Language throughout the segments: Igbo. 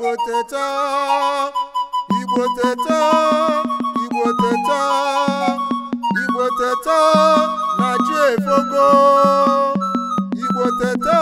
Igbo teta, Igbo teta, Igbo teta, Igbo teta, na chi efogo. Igbo teta,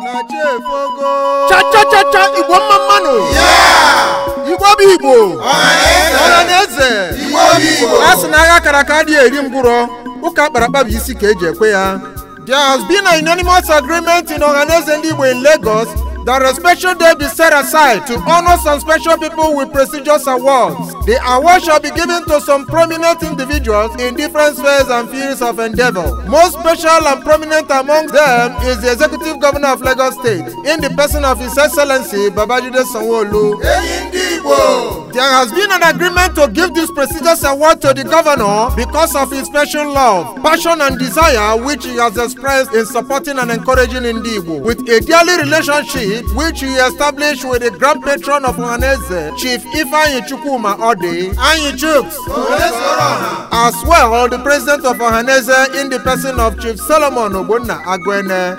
na chi efogo. Cha cha cha cha, Igbo mma mmanụ. Yeah! Igbo bụ Igbo. Ọhaneze! Ọhaneze. Igbo bụ Igbo! A sị na agha kara aka adịghị eri ngwụrọ, ụka akparakpa bụ isi ka eji ekwe ya. There has been a unanimous agreement in Ohanaeze Ndigbo in Lagos that a special day be set aside to honor some special people with prestigious awards. The award shall be given to some prominent individuals in different spheres and fields of endeavor. Most special and prominent among them is the Executive Governor of Lagos State, in the person of His Excellency Babajide Sanwo-Olu. Enyi ndị Igbo! There has been an agreement to give this prestigious award to the governor because of his special love, passion and desire which he has expressed in supporting and encouraging Ndigbo, with a dearly relationship which he established with the grand patron of Ohanaeze, Chief Ifeanyi Chukwuma Odi, Anyi Chuks, as well the president of Ohanaeze in the person of Chief Solomon Ogbonna Aguene.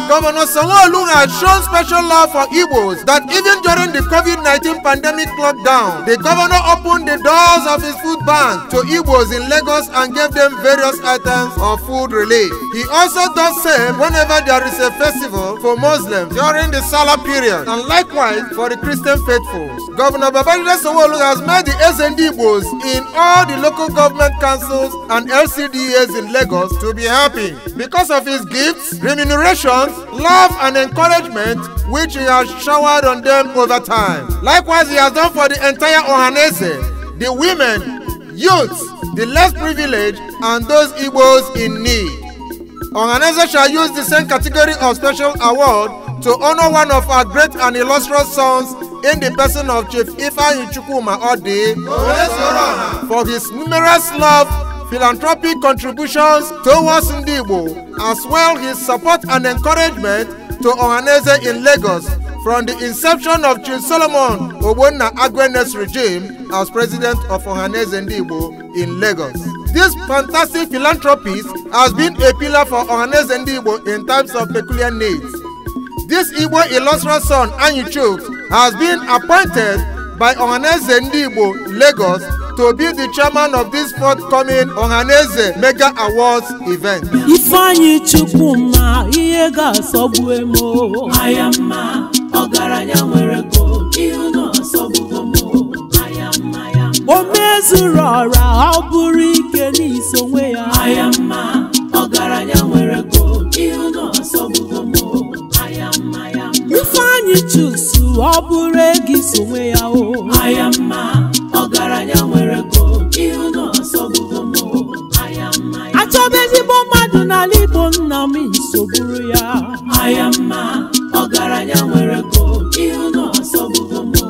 Governor Sanwo-Olu has shown special love for Igbos that even during the COVID-19 pandemic lockdown, the governor opened the doors of his food bank to Igbos in Lagos and gave them various items of food relief. He also does same whenever there is a festival for Muslims during the Salah period, and likewise for the Christian faithful. Governor Babajide Sanwo-Olu has made the Eze Ndigbo in all the local government councils and LCDAs in Lagos to be happy because of his gifts, remunerations, love and encouragement which he has showered on them over time. Likewise, he has done for the entire Ohanaeze, the women, youths, the less privileged, and those Igbos in need. Ohanaeze shall use the same category of special award to honor one of our great and illustrious sons in the person of Chief Ifeanyi Chukwuma Odi for his numerous love, philanthropic contributions towards Ndigbo, as well his support and encouragement to Ohanaeze in Lagos from the inception of Chief Solomon Ogbonna Aguene's regime as president of Ohanaeze Ndigbo in Lagos. This fantastic philanthropist has been a pillar for Ohanaeze Ndigbo in times of peculiar needs. This Igbo illustrious son, Anyi Chuks, has been appointed by Ohanaeze Ndigbo Lagos to be the chairman of this forthcoming Ohanaeze Mega Awards event. Ifeanyi Chukwuma, ihe ga-asọgbu m o. Aya mma, ọgaranya nwere ego, ihu na ọsọgbugo m o. Aya mma ya mma. O mezuru ọra, ọ bụrụ ike n'iso onwe ya. Aya mma, ọgaranya nwere ego, ihu na ọsọgbugo m o. Aya mma ya mma. Ifeanyi Chuks, ọ bụrụ ego iso onwe ya o. Aya mma, ọgaranya nwere ego, ihu na ọsọgbugo m o. Aya mma ya mma. Achọba ezigbo mmadụ n'ala Igbo, nna m isogburu ya. Aya mma, ọgaranya nwere ego, ihu na ọsọgbugo m o.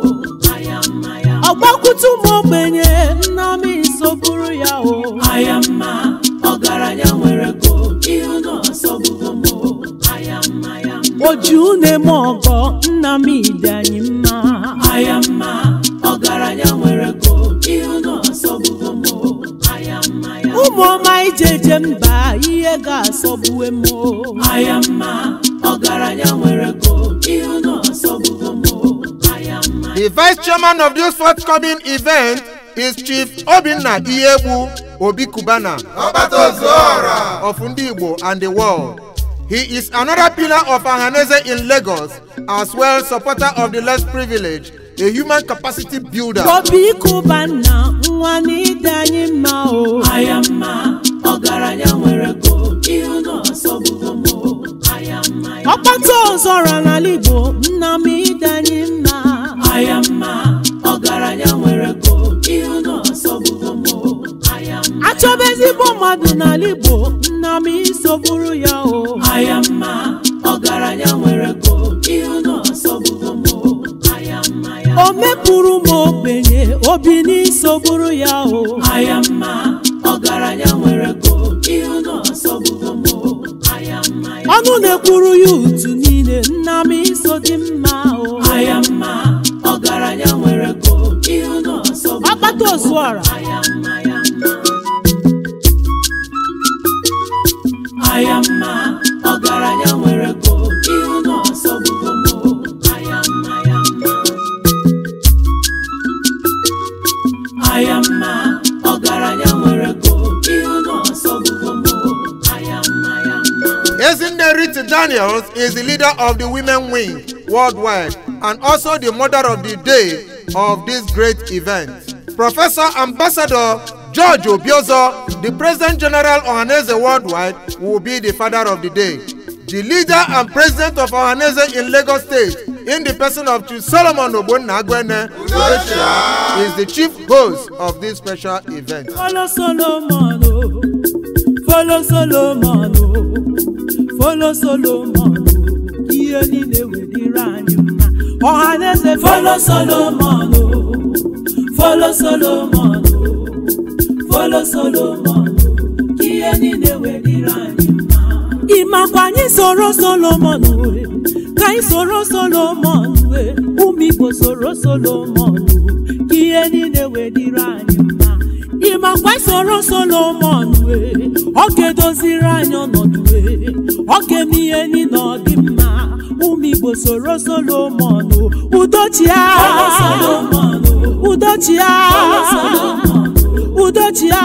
Aya mma ya mma. Ọgbakwute ụmụ ogbenye, nna m isogburu ya o. Aya mma, ọgaranya nwere ego, ihu na ọsọgbugo m o. Aya mma ya mma. Oju na-eme ọgọ, nna m ịdị anyị mma. Aya mma, ọgaranya nwere ego, ihu na ọsọgbugo m o. Aya mma ya mma. Ụmụ ọma ijeje mba, ihe ga-asọgbuwe m o. Aya mma, ọgaranya nwere ego, ihu na ọsọgbugo m o. Aya mma. The vice chairman of this forthcoming event is Chief Obinna Iyiegbu Obi Cubana Ọgbata of Ndigbo and the world. He is another pillar of Ohanaeze in Lagos, as well supporter of the less privileged, a human capacity builder. Obi Cubana, nwa n'ịdị anyị mma o. Aya mma, ọgaranya nwere ego, ihu na ọsọgbugo m o. Aya mma ya mma. Ọkpata ọzọra n'ala Igbo, nna m ịdị anyị mma. Aya mma, ọgaranya nwere ego, ihu na ọsọgbugo m o. Aya mma. Achọba ezigbo mmadụ n'ala Igbo, nna m isogburu ya o. Aya mma, ọgaranya nwere ego, ihu na ọsọgbugo m o. Aya mma ya O mma. mepụrụ m ogbenye, obi n'isogburu ya o. Aya mma, ọgaranya nwere ego, ihu na ọsọgbugo m o. Aya mma ya Ọnụ na-ekwuru ya utu niile, nna m iso dị mma o. Aya mma, ọgaranya nwere ego, ihu na ọsọgbugo m o. Ọkpata ozuọra. Aya mma ya mma. Aya mma, ọgaranya nwere ego, ihu na ọsọgbugo m o. Aya mma ya mma. Daniels is the leader of the women wing worldwide and also the mother of the day of this great event. Professor Ambassador George Obiozor, the President General Ohanaeze Worldwide, will be the father of the day. The leader and president of Ohanaeze in Lagos State, in the person of Chief Solomon Ogbonna Aguene, is the chief host of this special event. Follow Solomon, oh. Follow Solomon, oh. Follow Solomon, oh. Ihe niile wedịrị anyị mma. Ọhaneze follow Solomon, oh. Follow Solomon, oh. Follow Solomon, oh. Ihe niile wedịrị anyị mma. Ịmakwa anyị soro Solomon, oh. Ka anyị soro Solomon, oh. Ụmụ Igbo soro Solomon, oh. Ihe niile wedịrị anyị mma. Ịmakwa soro Solomon, ọ ga-edoziri anyị ọnọdụ, ọ ga-eme ihe niile ọ dị mma. Ụmụ Igbo soro Solomon, udochia, udochia, udochia,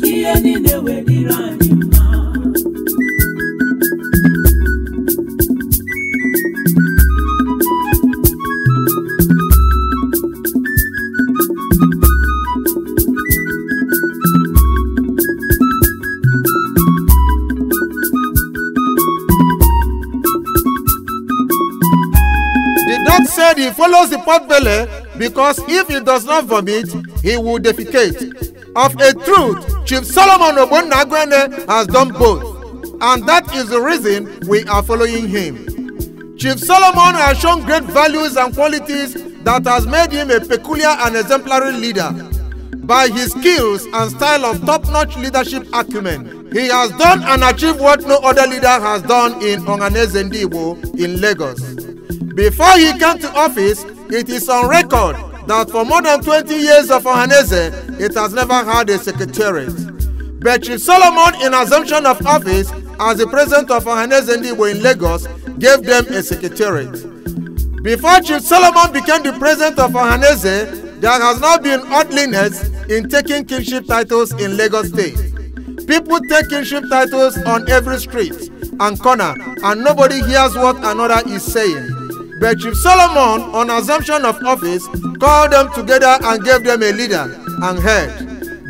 ihe niile wedịrị anyị mma. The dog said he follows the potbelly because if he does not vomit, he will defecate. Of a truth, Chief Solomon Ogbonna Aguene has done both, and that is the reason we are following him. Chief Solomon has shown great values and qualities that has made him a peculiar and exemplary leader. By his skills and style of top-notch leadership acumen, he has done and achieved what no other leader has done in Ohanaeze Ndigbo in Lagos. Before he came to office, it is on record that for more than 20 years of Ohanaeze, it has never had a secretariat. But Chief Solomon, in assumption of office as the president of Ohanaeze Ndigbo in Lagos, gave them a secretariat. Before Chief Solomon became the president of Ohanaeze, there has not been orderliness in taking kingship titles in Lagos State. People take kingship titles on every street and corner, and nobody hears what another is saying. But Chief Solomon, on assumption of office, called them together and gave them a leader and head.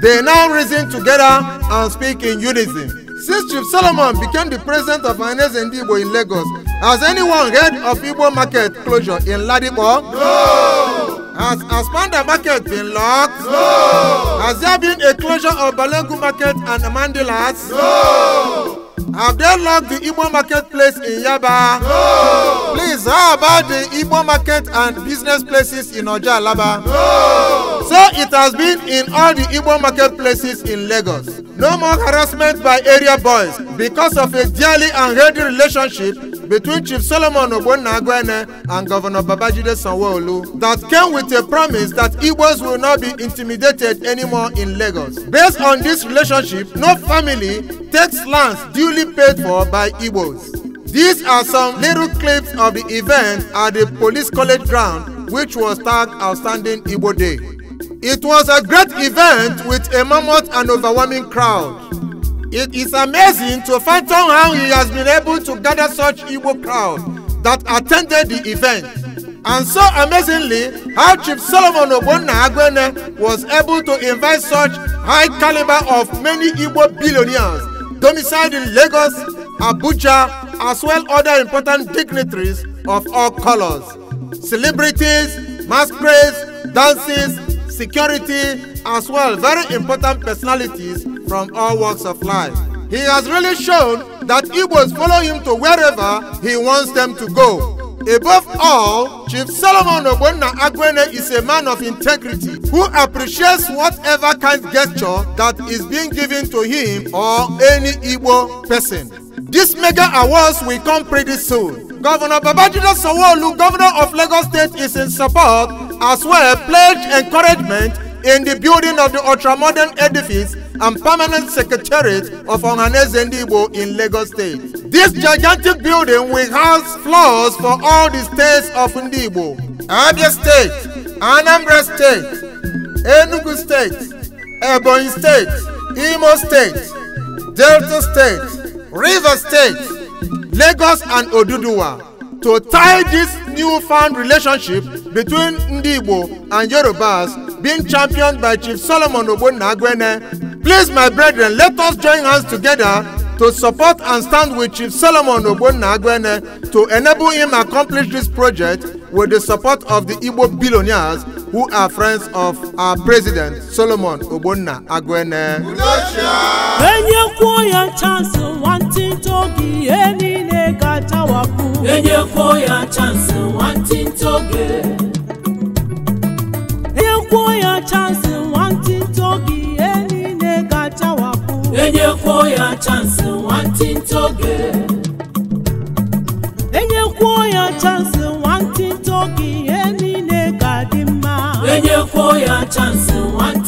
They now reason together and speak in unison. Since Chief Solomon became the president of Ohanaeze Ndigbo in Lagos, has anyone heard of Igbo market closure in Ladipo? No! Has Aspanda market been locked? No! Has there been a closure of Balogun market and Mandilas? No! Have they locked the Igbo marketplace in Yaba? No! Please, how about the Igbo market and business places in Oja Alaba? No! So it has been in all the Igbo marketplaces in Lagos. No more harassment by area boys because of a dearly and healthy relationship between Chief Solomon Ogbonna Aguene and Governor Babajide Sanwo-Olu that came with a promise that Igbos will not be intimidated anymore in Lagos. Based on this relationship, no family takes lands duly paid for by Igbos. These are some little clips of the event at the Police College ground, which was tagged Outstanding Igbo Day. It was a great event with a mammoth and overwhelming crowd. It is amazing to fathom how he has been able to gather such Igbo crowd that attended the event. And so amazingly, how Chief Solomon Ogbonna Aguene was able to invite such high caliber of many Igbo billionaires domiciled in Lagos, Abuja, as well other important dignitaries of all colors, celebrities, masquerades, dances, security, as well very important personalities from all walks of life. He has really shown that Igbos follow him to wherever he wants them to go. Above all, Chief Solomon Ogbonna Aguene is a man of integrity who appreciates whatever kind gesture that is being given to him or any Igbo person. This mega awards will come pretty soon. Governor Babajide Sanwo-Olu, Governor of Lagos State, is in support as well pledged encouragement in the building of the ultramodern edifice and permanent secretariat of Ohanaeze Ndigbo in Lagos State. This gigantic building will house floors for all the states of Ndigbo: Abia State, Anambra State, Enugu State, Ebonyi State, Imo State, Delta State, Rivers State, Lagos and Oduduwa to tie this newfound relationship between Ndi Igbo and Yorubas being championed by Chief Solomon Ogbonna Aguene. Please, my brethren, let us join hands together to support and stand with Chief Solomon Ogbonna Aguene to enable him accomplish this project with the support of the Igbo billionaires who are friends of our president, Solomon Ogbonna Aguene. Enyekwuo ya chance nwantịntị oge, ihe niile ga-achawapụ. Enyekwuo ya chance nwantịntị oge. Enyekwuo ya chance nwantịntị oge, ihe niile ga-achawapụ. Enyekwuo ya chance nwantịntị oge. Enyekwuo ya chance nwantịntị oge, ihe niile ga-adị mma. Enyekwuo ya chance nwantịntị